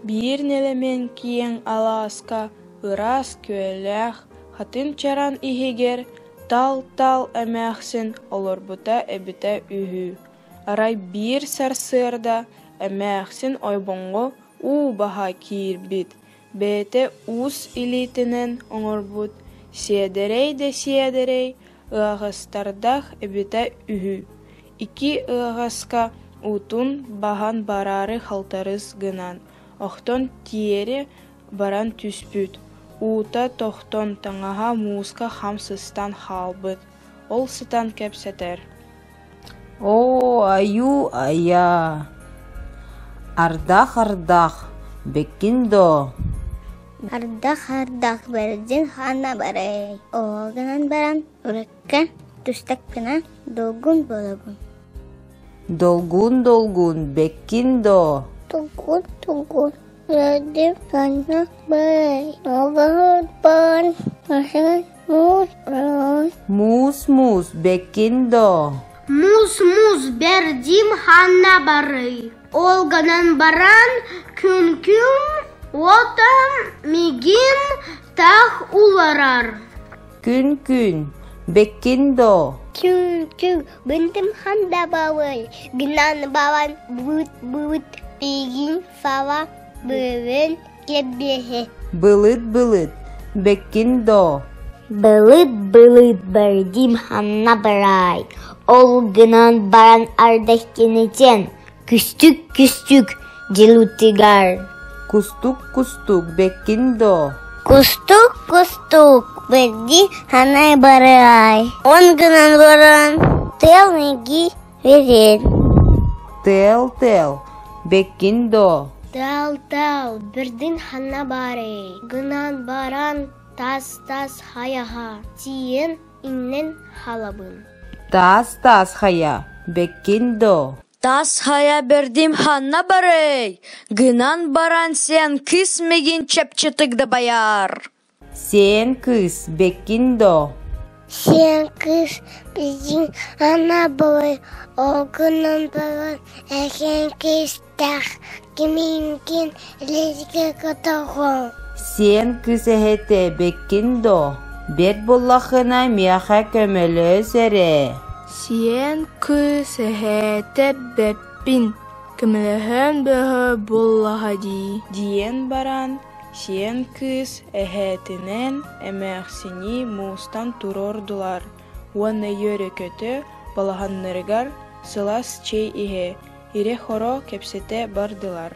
Биир нэлэмэн киэҥ алааска ыраас күөллээх хатыҥ чараҥ иһигэр Тал-Тал эмээхсин олорбута эбитэ үһү. Арай биир сарсыарда эмээхсин ойбоҥҥо уу баһа киирбит, бэйэтэ уус илиитинэн оҥорбут сиэдэрэй да сиэдэрэй ыаҕастардаах эбитэ үһү. Икки ыаҕаска уутун баһан бараары халтарыс гынан, охтон тиэрэ баран түспүт, уута тохтон таҥаһа мууска хам сыстан хаалбыт, ол сытан кэпсэтэр Оо, айуу-айа, ардах-ардах, бэккин доо Ардах-ардах бэрдин ханна барай, оҕо гынан баран урукка түстэхпинэ долгун буолабын. Долгун-долгун, бэккин доо Долгун-долгун, бэрдин ханна барай, оҕо баран муус Муус-муус, бэккин доо Муус-муус бэрдим ханна барый, ол гынан баран күн-күн уотам миигин таах уларар. Күн-күн, бэккин доо Күн-күн бынтым ханда барый, гынан баран быт-быт миигин саба быыбын кэбиһэ. Былыт-былыт, бэккин доо Былыт-былыт бэрдим ханна барай, ол гынан баран ардах кинитин күстүк-күстүк дьылытыгар. Кустук-кустук, бэккин доо Кустук-кустук бэрди ханна барай, он гынан баран тыал миги верен. Тыал-тыал, бэккин доо Тыал-тыал бэрдин ханна барый, гынан баран таас-таас хайаҕа тиийэн иҥнэн хаалабын. Таас-таас хайа, бэккин доо Тас хайа бэрдим ханна барый, гынан баран сиэн кыыс миигин чэпчэтик дабайар. Сиэн кыыс, бэккин доо Сиэн кыыс биһиги ханна барай, ол гынан баран эһэҥ кыыстаах кимиҥкин илиитигэр көтөҕөҥ. Сиэн кыыс эһэтэ бэккин доо, бэрт буоллаххына миэхэ көмөлөс эрэ. Сиэн кыыс эһээтэ бэппин, көмөлөһөн бөҕө буоллаҕа дии диэн баран, сиэн кыыс эһээтинэн эмээхсини муустан туруордулар уонна үөрэ-көтө балаҕаннарыгар сылаас чэй иһэ, ирэ-хоро кэпсэтэ бардылар.